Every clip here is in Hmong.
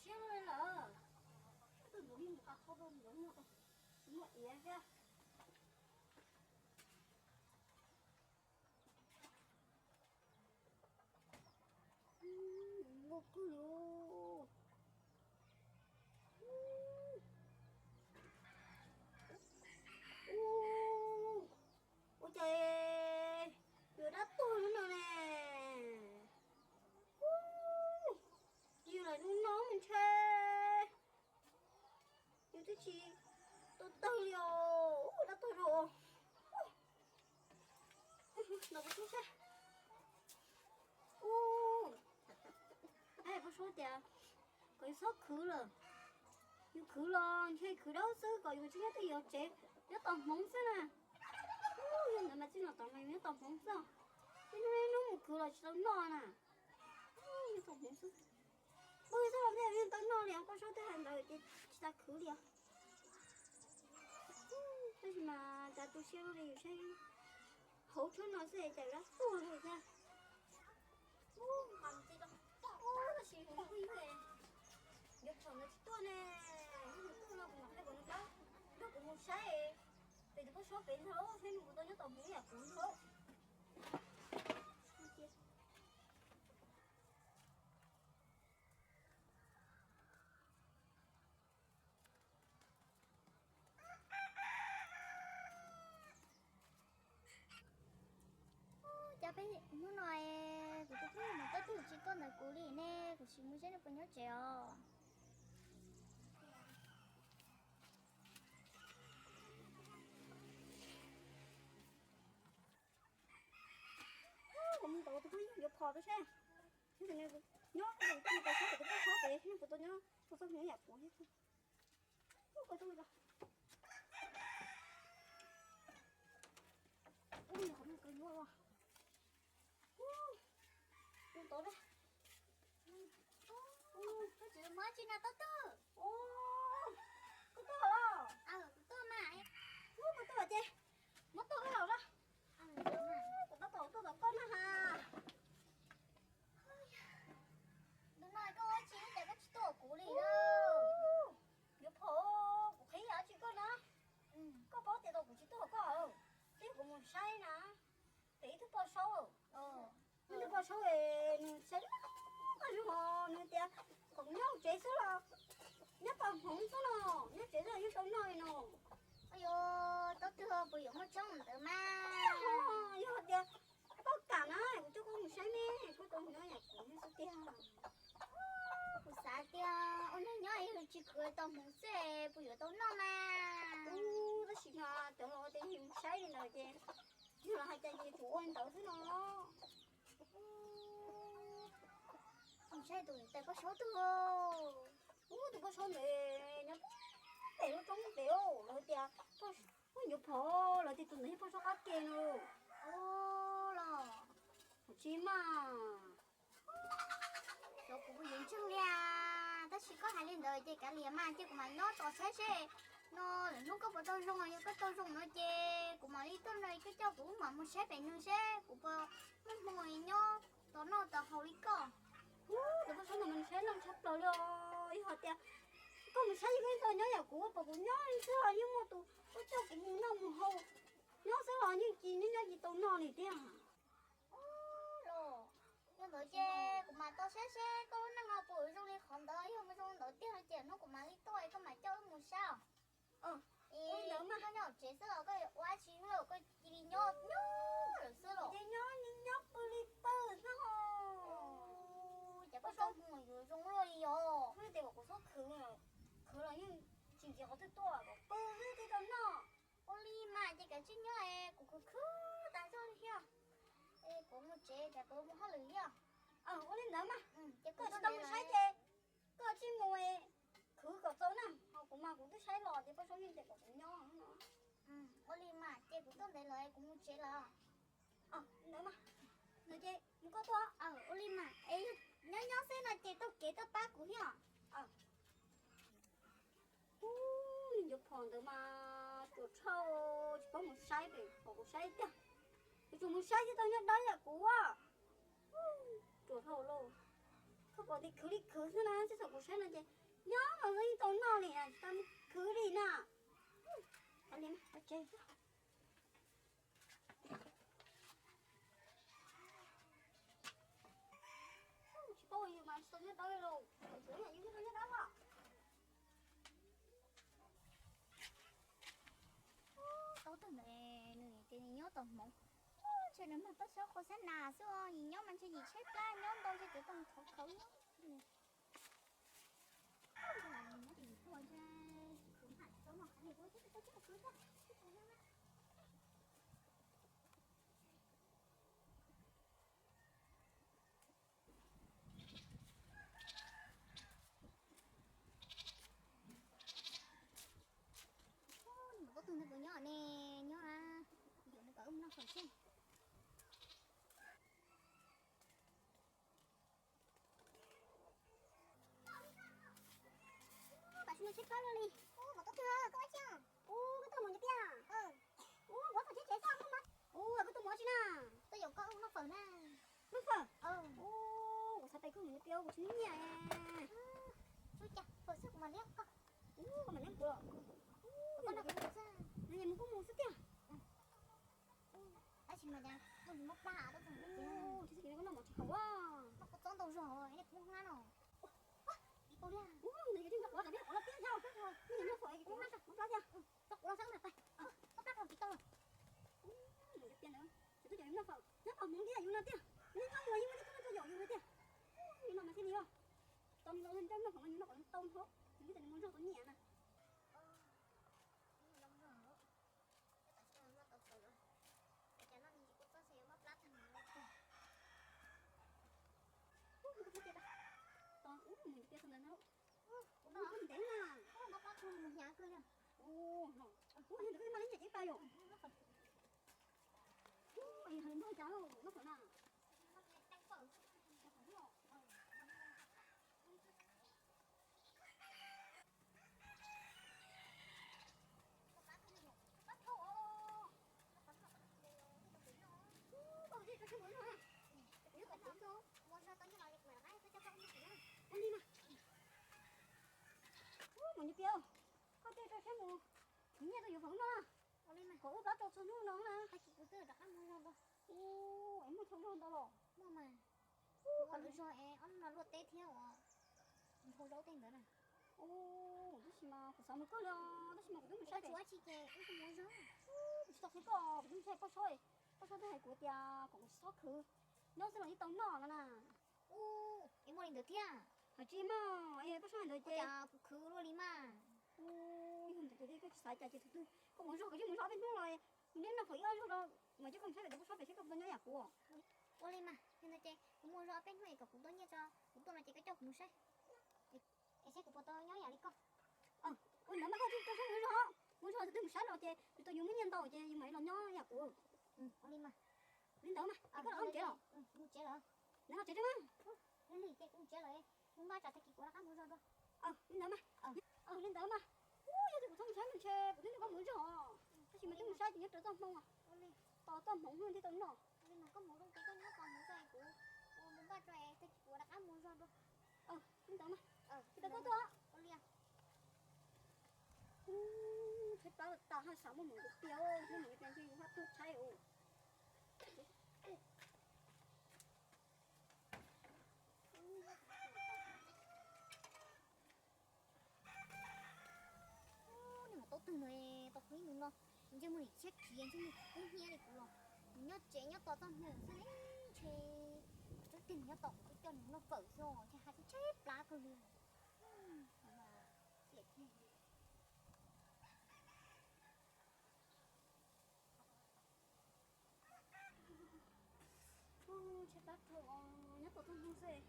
Thiab lawm, tus ntawd yeej mus qhov rau ntawd no, muaj iav thiab. Muaj kawg li. Ua cas yuav dab tuag no ne? Yus lam hnub no mus ntshe yus twb tsis tau tawg li os. Ua dab tuag rau. Los peb saib. Ua, peb saib tias kom yus txhob khwv lawm. Yus khwv los ntshe khwv dawb xwb, kom yus tsis nyob twj ywm tsev, nyob tos hmoov xwb na. Yog ntawd mas txij no tom mas yus nyob tos hmoov xwb. Ib hnub ib hnub mus khwv los tsis tau noj na. Nyob tos hmoov xwb. Pw xwb los ntshe yeej tau noj li os, koj saib tej hais ntawd ces tsis tas khwv li os. Tab sis mas cas tu siab li yus saib hauv tshab no xwb cas dab tuag li thiab. Tab sis yuav thaum ntawd tsis tuaj ne, yog nws tuaj no kuv mam hais kom nws pab nrog kuv mus saib. Pem tus poj saub pem ntag, saib nws puas tau nyob tom hmoov yam kuv ntag. Cas peb hnub no kuv tus phooj ywg mas tab twb tsis tuaj ntawm kuv li ne, kuv sim mus saib nws puas nyob tsev os. Kuv mus ntawm tus phooj ywg yuav phom rau seb. Nyob tus poj saub pem, tus poj saub pem, puas tau nyob, puas tau nyob yam kuv thiab. Tus tod, koj tsis muab tsis na, tub twg? Koj tuaj los? Tuaj mas. Koj tuaj ces muab tuaj koj los na. Kuv tab tom tuaj tom koj na has. Tus no koj ua tsi cas koj tsis tuaj kuv li? Yuav phom, kuv qhia tsis koj na. Koj paub tias tau kuv tsis tuaj koj, twb kuv mus saib na. Pem ib tug poj saub, ib tug poj saub nws saib, nws tias kom kuv nyob hauv tsev xwb los nyob tos hmoov xwb no, nyob tsev xwb los yeej tau noj li no. Yog tub twg puas yuav muaj tseeb ntawd mas. Yog tias koj kam na kuv coj koj mus saib ne, koj tau nyob yam kuv xwb tiag. Kuv xav tias ua neeg nyob yus tsis khwv tau hmoov xwb puas yuav tau noj mas. Tab sis mas cov laus tias yus mus saib li ntawd ces yog los hais tias yus tsum ua li ntawd xwb no. Mus saib tus ntawd poj saub twg. Ub, tus poj saub ntawd nyob pem lub roob pem, lawv tias poj yuav phom, lawv tias tus ntawd yog poj saub qab ke no. Los tsis mas. Xyov kuv puas yuav ntseeg li as, tab sis koj hais li ntawd ces kav liam mas, cia kuv mam nyob tos saib seb no lwm hnub koj puas tau zoo, yog koj tau zoo no ces kuv mam li tuaj nrog koj coj kuv wb mam mus saib pem nws seb kuv puas muaj hmoo nyob tos noj tos haus li koj. Tus poj saub no mas nws saib loj tshaj plaws li os, yog hais tias koj mus saib koj tau nyob yam kuv, pom kuv nyob li xwb los yeej muaj tus koj coj kuv mus noj mus haus nyob xwb los yeej tsis nyob nyob tsis tau noj li thiab. Los yog ntawd ces kuv mam tau saib seb koj lub neej no puas zoo li qhov ntawd, yog mus zoo ntawd tiag no ces hnub kuv mam li tuaj koj mam coj wb mus saib os. Koj nyob hauv tsev xwb los koj ua dab tsi lawm, koj cia li nyob nyob lawm xwb los? Ces nyob nyob pw li pw xwb os. Ces koj tau mus yuav zoo luaj li os. Tias kom kuv txhob khwv, khwv los yeej tsis ntxiv qhov twg tuaj, kom pw xwb thiaj tau noj. Ua li mas ces kav tsij nyob es kuv khwv khwv tas zog li thiab. Kuv mus tsev ces kuv mus hauj lwm thiab. Ua li ntawd mas, koj tsis tau mus saib ces koj tsij mus khwv kom txaus na, ho kuv mas kuv twb saib los ces poj saub yeej tias kom kuv nyob no. Ua li mas ces kuv tuaj ntev lawm kuv mus tsev lawm. Ntawd mas, ntawd ces mus koj tuaj. Ua li mas es nyob nyob xwb no ces taug kev tuaj pab kuv thiab. Ub, nws yuav phom ntawd mas ruam dhau, tsis paub mus saib pem, kom kuv saib tiag. Yuav tsum mus saib thiaj tau nyob dawb yam kuv. Ruam dhau lauj. Koj Pom tias khwv li khwv xwb na, tsis thaum kuv saib no ces nyob los yeej tau noj li na, tsis tau khwv li na. Kav liam, ua tsev. Tsis paub yus mas tsis tau nyob dawb li lauj, yus tsis tau nyob dawb os. Tau twg ntawd nws tias nws nyob tom hmoov, ntshe nws mag toj xyab qhua xyab nas xwb os, yim nyob mas ntshe yim tshaib plab nyob ntau ntshe cov tau khov khov. Nws tau twg ntawd puas nyob ne, nyob a, yuav mus kom wb mus noj fawm seb. Tam sim no tshaib plab luaj li. Ub, koj tuaj mus nyob tiag. Ub, koj tuaj mus nyob tiag. Ub, koj tuaj mus nyob tiag. Ub, koj tuaj mus ua tsi na? Tuaj yaum koj noj fawm na. Noj fawm? Ub, kuv xav pem koj mus nyob tiag, kuv tsis muaj nyiaj. Tsis ua cas, fawm xwb kuv mam liab koj. Ub, koj mam liab kuv. Ub, koj noj kuv xwb. Nws mus kuj mus xwb tiag. Tab sis mas cas koj tsis muaj plab tuaj txog tiag. Tsis txhob noj mov tsis haus. Koj txob ntau zog nej kub hnab no. Ub, nws yuav tsis nrog kuv, nws yuav nrog kuv los tiag, nrog kuv los tiag. Txob kuv los sab na, txob plab rau tsis tau. Kuv twb cov yus noj fawm nyob tom hmoov tiag yus no tiag, nyob nyob yus yeej muaj tej tub rau yaum yus tiag. Yus no mas thiaj li os, tau nws los nrog noj fawm mas yus noj kom tau nrho, yus twb cov nws mus nrog tau nyiam na. Ub, mus ntev na. Ub, ntawd koj mas li nyiam ceeb pa yom. Ub, noj cas noj fawm na. Mus nyob tiag, koj tej rau siab mus, nyiaj rau yuav fawm no. Kom ub plab rau txhua hnub no na. Kuv twb rov qab mus zog dua. Ub, es muaj chaw zog ntau los? Muaj mas. Ua lwm zog es ob hnub no luaj teb thiab uas nphau zaub tej ntawd na. Ub, tab sis mas kuv xav mus kawg li os, tab sis mas kuv twb mus saib tsis tau. Kuv tsis tau qhia koj, kuv twb mus saib Paj Saub, Paj Saub twb hais kuv tias kom kuv tsis txhob khwv, nyob xwb los yeej tau noj no na. Ub, es muaj li ntawd thiab? Hais tsis muaj, es Paj Saub hais ntawd ces kuv khwv luaj li mas. Ub, yog ntawd ces koj tsis xav cas ces tus twg koj mus zog, koj mus zog ob peb hnub los, neb noj fawm ib ob zaug los mas coj koj mus saib lawm ces Paj Saub pem saib koj puas tau nyob yam kuv. Ua li mas, yog ntawd ces kuv mus zog ob peb hnub es kom kuv tuaj nyiaj tso, kuv tuaj no ces koj coj kuv mus saib. Es saib kuv puas tau nyob yam li koj. Ua ntawd mas koj rau siab mus zog, mus zog tus twg mus saib los ces tus twg yuav muaj nyiaj ntau ces yus mam li los nyob yam kuv. Ua li mas. Li ntawd mas, es koj los mus tsev los? Nws los tsev tsev mas. Li ces kuv mus tsev lawm, kuv npaj tsam tag kis kuv rov qab mus zog dua. Li ntawd mas. Li ntawd mas. Ub, yog tias kuv txhob mus saib mas ntshe kuv twb nrog koj mus zog, tab sis mas twb mus saib ces nyob rawv txoj hmoo, tos txoj hmoov thiaj tau noj. Koj mus zoo ces koj nyob tos hmoov tso es kuv mus npaj tso es tag kis kuv rov qab mus zog dua. Li ntawd mas. Li ntawd koj tuaj. Tshaib plab tas haj xav muaj mus nyob tiag, muaj mus nyob tiag ntshe yus haj tuag tshaib os. Nej mas tau twg no, tau qhov ib nus no, ntsej muag nim tshiab khiav ntsej muag kub hnyiab li kuv los, nws nyob tsev nyob tos txoj hmoo xwb ne, ntshe kuv twb tig nws nyob tos kuv twb coj nws noj fawm xwb os, ntshe haj tshaib plab kawg li. Tshaib plab dhau, nyob tos txoj hmoo xwb, tshaib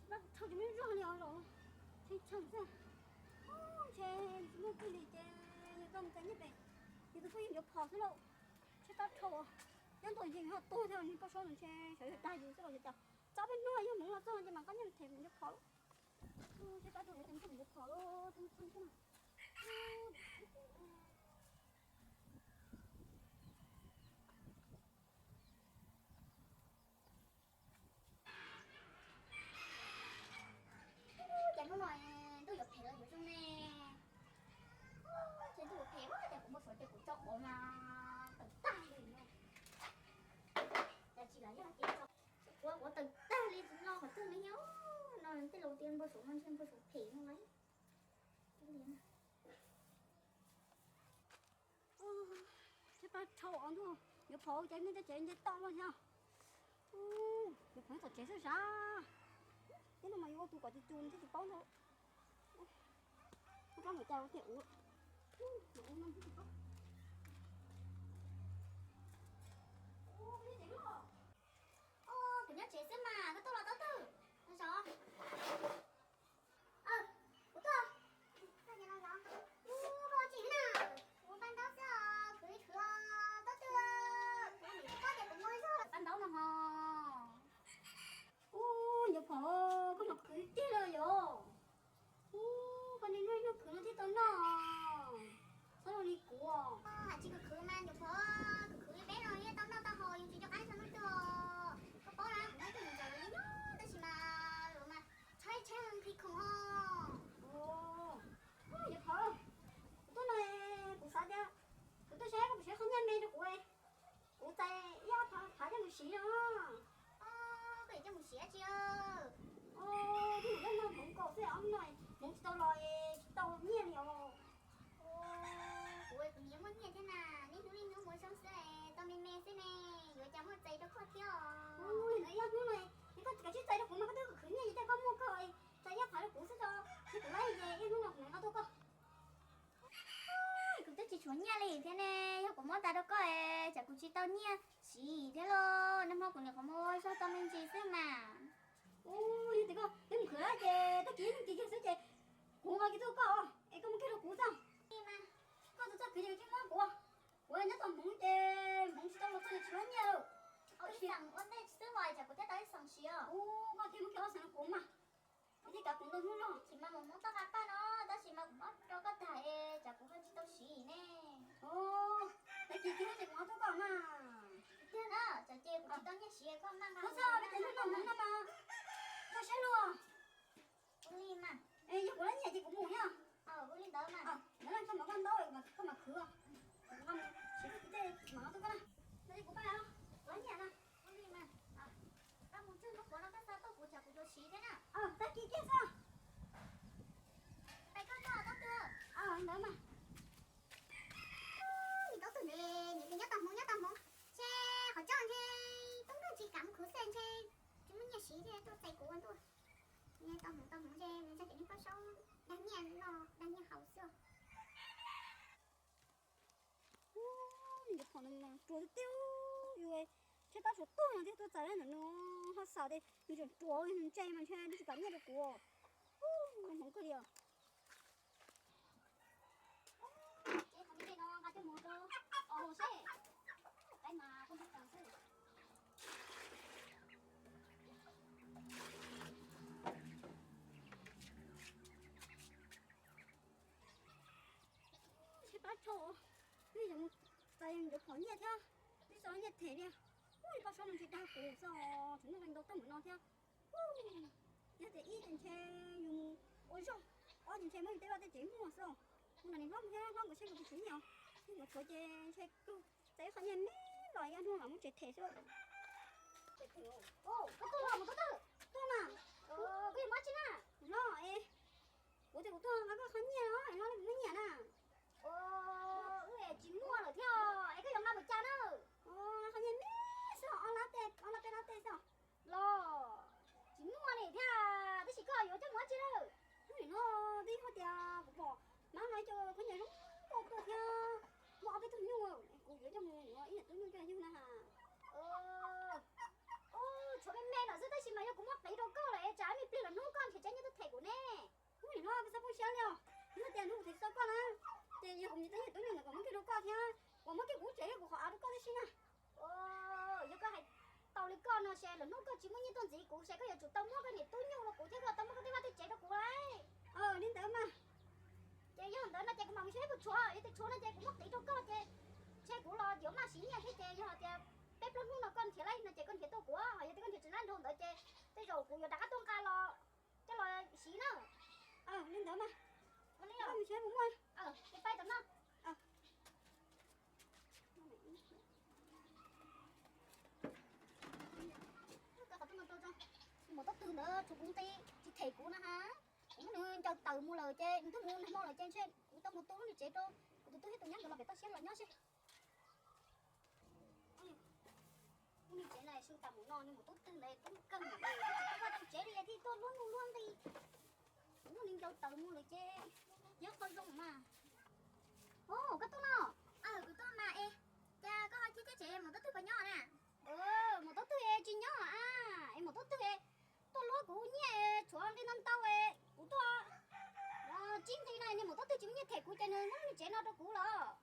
plab dhau ces muaj zog li os los, tshee tsheej xwb. Ntshe tsis muaj twg li ces yus tau mus txais nyiaj pem, yus tus kheej yeej yuav phom xwb lauj. Tshaib plab dhau, nyob ntawm yus ho tuag thiab, niag Paj Saub no ntshe xyov yog dag yus xwb los yog cas. Txog peb hnub yog hmoov los txog ces mam nqa nyiaj them mus yuav phom lauj. Tshaib plab dhau ces mus yuav phom lauj, tshee tsheej xwb na. Ua ua tawg tag li no qhov twg ne, no tej laus tias npau suav no ntshe npau suav phem no lauj. Thiab pab rhau os ntuj, yuav phom ua cas nej tej tsev nce toj luaj thiab. Yuav phom tom tsev xwb sav. Tib no mas yuav ua tus kom tus tus thiaj tsis paub ntau. Ub, kab mus cas ua tiag ua. Kuv nyob tsev xwb mas koj tuaj los Tob Twg? Los zov. Kuv tuaj. Ub, koj ua tsi na? Kuv pab ntaub xwb os, khwv li khwv os Tob Twg. Kuv nim tsis paub tias kuv muaj zog pab ntaub no ho. Ub, yuav phom koj mas khwv tiag li yom. Ub, koj niaj hnub khwv no thiaj tau noj. Txhob zoo li kuv. Hais tsis khwv khwv mas nyuam qhuav khwv khwv li peb no yeej tau noj tau haus, yus tsis nco qab txog leej twg. Koj paub na, kuv muaj ib tug niam ntxawm li nyob tab sis mas luag mas tshaib tshaib nqhis khoom ho. Nyuam qhuav kuv tuaj no, kuv xav tias kuv tuaj saib koj puas siv qhov nyiaj me rau kuv, kuv txais ib ob phav coj mus siv no. Koj yuav coj mus siv dab tsi? Twb yog no hmoov kaum xwb, ob hnub no hmoov tsis tau los, tsis tau nyiaj li os. Kuv, kuv niam muaj nyiaj thiab na, niaj hnub niaj hnub mus zoo xwb, tau me me xwb ne, yuav cas muaj txais rau koj thiab os. Ib ob hnub no, yog koj kav tsij txais rau kuv mas koj twb khwv nyiaj ces tej koj muaj koj, txais ib phav rau kuv xwb tso, ces kuv laib ces ib hnub no kuv mam nqa tuaj koj. Kuv twb tsis tshuav nyiaj li thiab ne, yog kuv muab tas rau koj es tsam kuv tsis tau nyiaj siv thiab lauj, nag hmo kuv niam qhuav mus ua zog tau me ntsis xwb mas. Ub, yog tias koj twb mus khwv ces tag kis ib hnub kis kiag xwb ces kuv nqa kiag tuaj koj es koj muab kiag rau kuv xwb. Koj tus txoj khwv ces tsis muab kuv, kuv nyob tau hmoov ces hmoov tsis tau los txog ces tsis muaj nyiaj lawm. Ib xeem ua ntej xwb los tsam kuv thiaj tau ib xeem siv os. Ub, koj thiaj muab kiag ob xeem rau kuv mas. Kuv thiaj kav kuv ntau hnub no. Tsis mas mus hmoov toj qab paj no, tab sis mas kuv muab rau koj tag es tsam kuv ho tsis tau siv ne. Tag kis kiag xwb ces kuv nqa tuaj koj mas. Tiag na, tsam ces kuv tsis tau nyiaj siv koj maj nqa. Ua txog peb cov hnub noj hmoov no mas tso siab luaj. Ua li mas. Yog kuv lab nyiaj ces kuv mus thiab. Ua li ntawd mas. Ntawd koj mam koj ntaub, koj mam khwv. Kuv nqa mus siv koj kwv tij mam nqa tuaj koj na. Ntawd kuv pab os, kuv lab nyiaj na. Ua li mas. Koj mus txog hnub puav no koj xa tuaj kuv tsam kuv yuav siv thiab na. Tag kis kiag xwb. Pais koj txog Tob Twg. Ntawd mas. Niam Tob Twg ne, niam nyob tau hmoov nyob tau hmoov, ntshe qhov tso ntshe tub ntuj tsis kam mus khwv xwb ntshe tsis muaj nyiaj siv thiaj tuaj txais kuv ua ntuj. Nyob tau hmoov tau hmoov ntshe ntshe tias nws pab saub dag nyiaj noj dag nyiaj haus xwb. Yuav phom no mas ruam tiag tiag, yus tshaib plab suav tuag no thiab tuaj txais ntawm no ho xav tias nws tseem ruam nws ntse mas ntshe nws tsis kam nyiaj rau kuv. Hmoov kawg li os. Tshaib plab tshaj, twb yuav mus txais yuav phom nyiaj thiab, twb tso nyiaj them li. Ub, pab saub no ntshe dag kuv xwb, tseem muaj ntau tag npaum no thiab. Yog tias ib ces ntshe yus mus ua zog, ob ces ntshe muab yus tej vaj tej tsev muag xwb. Mus nram niam hlob thiab hlob nkawd seb nkawd puas tsis nyiaj os, yog nkawd tshuav ces ntshe kawg txais ib qho nyiaj me los ib hnub mam muab tsev them xwb. Koj tuaj los mus tuaj tawg tuaj mas, koj yuav mus dab tsi na? Hlob es, kuv tias kuv tuaj nqa koj qho nyiaj os, es hlob li kuv muaj nyiaj na. Wb tsis muaj lawm thiab es koj yuav nqa mus cas na? Qho nyiaj me xwb, ob lab tej, ob lab peb lab tej xwb. Los tsis muaj li thiab, tab sis koj yuav coj mus dab tsi lawm? Hnub nim no twb yog tias kuv pom mab no ib co khaub ncaws zoo nkauj tuaj thiab, muaj ob peb tug nyuj, kuv yuav coj mus ua ib yam tub nyuj coj yug na. Tshuav me me lawm xwb tab sis mas yog kuv muab qiv rau koj lawm es tsam me pliag lwm hnub koj nrhiav tsev nyiaj tuaj them kuv ne. Hnub nim no koj txhob poob siab li os, yog tias hnub kuv them tsis tau koj na, ces yog kuv nrhiav tau ib yam tub nyuj ntawd kom muab kiag rau koj thiab, kom muab kiag kuv tsev thiab kuv qhov av rau koj tib si na. Yog koj hais tau li koj no ces lwm hnub koj tsis muaj nyiaj tuaj ntxiv kuv ces koj yuav tsum tau muab koj niam tub nyuj rau kuv thiab koj tau muab koj tej vaj tej tsev rau kuv lauj. Li ntawd mas. Ces yog ntawd no ces kuv mam mus xyuas seb puas tshuav, yog tias tshuav no ces kuv muab qiv rau koj ces ntshe kuv los yuav maj siv nyiaj thiab ces yog tias peb plaub hnub no koj nrhiav laib no ces koj nrhiav tuaj kuv, yog tias koj nrhiav tsis laib nraug ntawd ces tej zaum kuv yuav rov qab tuaj nqa los coj los siv na. Li ntawd mas. Ua li os. Ces pab tom no. Ua li os. Tshuav kuv nqi tsis them kuv na ha. Kuv muab nws ncaws tawm mus lawm ces nws twb mus nag hmo lawm ces ntshe kuv tau mus tu lub niag tsev rau kuv tus tub thiab tus nyab nkawd los pem toj siab los nyob seb. Lub niag tsev na, sib tas mus no nws mus tub twg ntawd tub kawg mus, tsis tau vaj tsis tsev li thiaj tuaj luag nuj luag nqi. Kuv muab nws ncaws tawm mus lawm ces nyob qhov zoo mas. Os, koj tuaj no? Kuv tuaj mas es, cas koj ho chib teb tsev maum tub twg puas nyob na? Maum tub twg es tsis nyob a, es maum tub twg es tuaj luag kuv nyiaj es tshuav nqi ntau ntau es kuv tuaj tsib nqi na, niag maum tub twg tsis muaj nyiaj them kuv ces nws muab lub niag tsev no rau kuv los.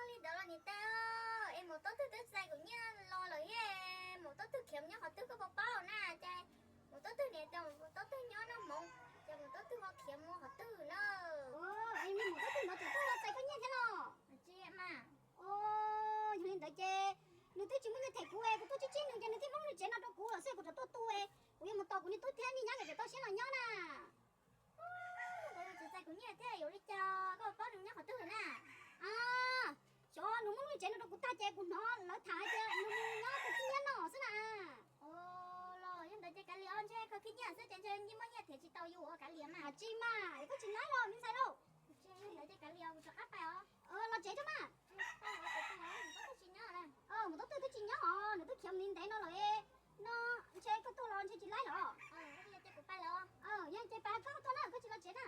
Li ntawd los niam tais, es maum tub twg twb txais kuv nyiaj los lawm thiab, maum tub twg khiav mus nyob qhov twg koj puas paub na? Ces maum tub twg niam tais, maum tub twg nyob noj hmoov ces maum tub twg ho khiav mus qhov twg na? Maum tub twg no tseem tuaj txais koj nyiaj thiab los? Tsis mas. Yog li ntawd ces nws twb tsis muaj nyiaj them kuv es kuv tuaj tsib tsib nws ces nws thiaj muab lub niag tsev no rau kuv los xwb, kuv rov tuaj tu es kuv yuav mus tos kuv niag tub thiab niag nyab nkawd pem toj siab los nyob na. Tsis txais kuv nyiaj thiab yuav li cas, koj paub nws nyob qhov twg na? Xyov nws muab lub niag tsev no rau kuv tag ces kuv hnov lawv tham hais tias nws mus nyob kho khib nyiab no xwb na. Los yog ntawd ces kav liam, ntshe kho khib nyiab xwb ces ntshe yeej muaj nyiaj them tsis tau yus, kav liam mas. Tsis mas, koj tsis laib los me ntxhais lauj. Ntawd ces kav liam, kuv rov qab pais os. Los tsev tso mas. Maum tub twg twb tsis nyob os, nws twb khiav mus li ntev no lawm. No ntshe koj tuaj los ntshe tsis laib los. Yog ces pais koj tuaj na, koj tsis los tsev na.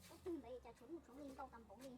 Tub twg ntawd cas tshuav nuj tshuav nqi ntau tas npaum li.